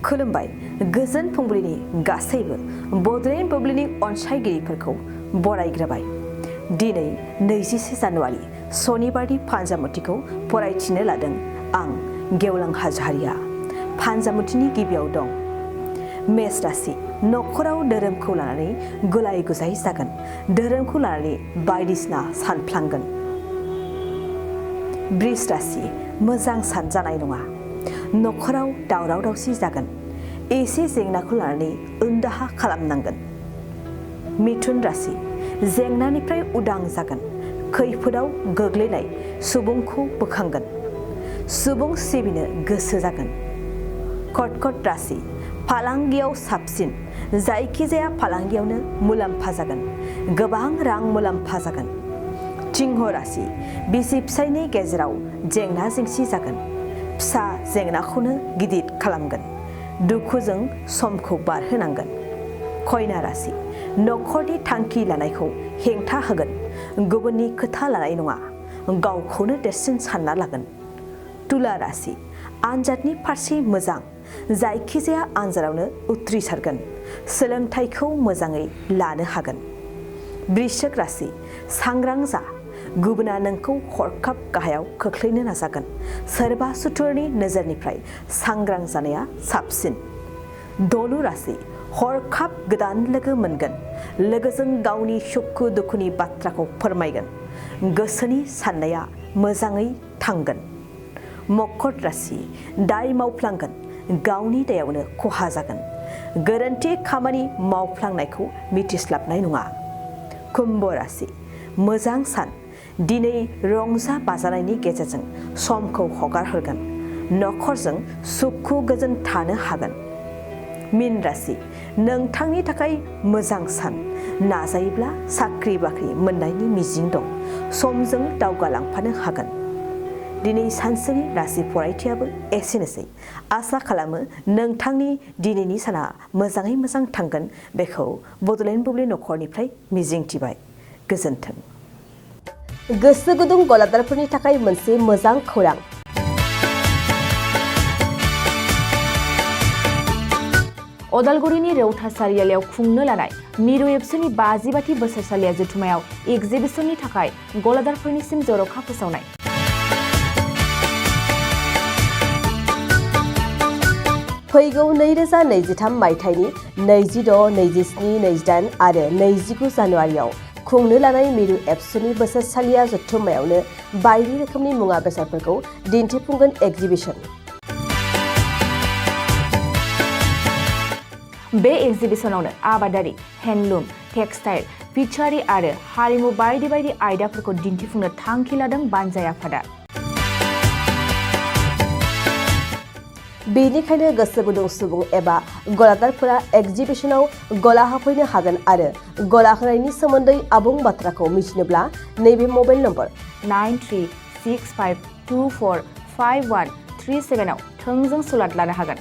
खुलुमबाय गोजोन फुंबिलिनि गासैबो बड'लेण्ड बुब्लिनि अनसायगिरिफोरखौ बरायग्रोबाय। दिनै 21 जानुवारि सनिबारनि फान्जामुथिखौ फरायथिनो लादों आं गेवलां हाज'हारिया। फान्जामुथिनि गिबियाव दं मेष राशि, नखराव धोरोमखौ लानानै गुलाय गुजाय जागोन, धोरोमखौ लानानै बायदिसिना सानफ्लांगोन। बृष राशि, मोजां सान जानाय नङा, नखराव दावराव दावसि जागोन, एसे जेंनाखौ लानानै उनदाहा खालामनांगोन। मिथुन राशि, जेंनानिफ्राय उदां जागोन, खैफोदाव गोग्लैनाय सुबुंखौ बोखांगोन, सुबुं सिबिनो गोसो जागोन। कर्कट राशि, फालांगियाव साबसिन, जायखिजाया फालांगियावनो मुलाम्फा जागोन, गोबां रां मुलाम्फा जागोन। सिंह राशि, बिसि फिसायनि गेजेराव जेंना जेंसि जागोन, फिसा जेंनाखौनो गिदिर खालामगोन, दुखुजों समखौ बारहोनांगोन। कन्या राशि, नखरनि थांखि लानायखौ हेंथा होगोन, गुबुननि खोथा लानाय नङा, गावखौनो देरसिन सानना लागोन। तुला राशि, आनजादनि फारसे मोजां, जायखिजाया आनजादावनो उथ्रिसारगोन, सोलोंथाइखौ मोजाङै लानो हागोन। वृश्चिक राशि, सांग्रां जा, गुबुना नोंखौ हरखाब गाहायाव खोख्लैनो नाजागोन, सोरबा सुथुरनि नोजोरनिफ्राय सांग्रां जानाया साबसिन। धनु राशि, हरखाब गोदान लोगो मोनगोन, लोगोजों गावनि सुखु दुखुनि बाथ्राखौ फोरमायगोन, गोसोनि साननाया मोजाङै थांगोन। मकर राशि, दाय मावफ्लांगोन, गावनि दायावनो खहा जागोन, गोरोन्थि खामानि मावफ्लांनायखौ मिथिस्लाबनाय नङा। कुम्भ राशि, मोजां सान, दिनै रंजा बाजानायनि गेजेरजों समखौ हगारहरगोन, नखरजों सुखु गोजोन थानो हागोन। मीन राशि, नोंथांनि थाखाय मोजां सान, नाजायोब्ला साख्रि बाख्रि मोननायनि मिजिं दं, समजों दावगालांफानो हागोन। दिनै सानसेनि राशि फरायथियाबो एसेनोसै। आसा खालामो नोंथांनि दिनैनि साना मोजाङै मोजां थांगोन, बेखौ बड'लेण्ड बुब्लि नखरनिफ्राय मिजिंथिबाय। गोजोन्थों। गोसो गुदुं गलादारफोरनि थाखाय मोनसे मोजां खौरां। अदालगुरिनि रौता सारियालियाव खुंनो लानाय मिरु एबसुनि 50 बोसोरसालिया जथुमायाव एगजिबिसननि थाखाय गलादारफोरनिसिम जर'खा फोसावनाय। फैगौ 2023 मायथाइनि 26, 27, 28 आरो 29 जानुवारियाव खुंनो लानाय मिरु एबसुनि बोसोरसालिया जथुम्मायावनो बायदि रोखोमनि मुवा बेसादफोरखौ दिन्थिफुंगोन एगजिबिसन। बे एगजिबिसनावनो आबादारि, हेन्डलुम, टेक्सटाइल, फिसारि आरो हारिमु बायदि बायदि आयदाफोरखौ दिन्थिफुंनो थांखि लादों बानजाय आफादा। बेनिखायनो गोसो गुदुं सुबुं एबा गलादारफोरा एगजिबिसनाव गला होफैनो हागोन आरो गला होनायनि सोमोन्दै आबुं बाथ्राखौ मिथिनोब्ला नैबे मबाइल नम्बर 9365245137 आव थोंजों सुलाद लानो हागोन।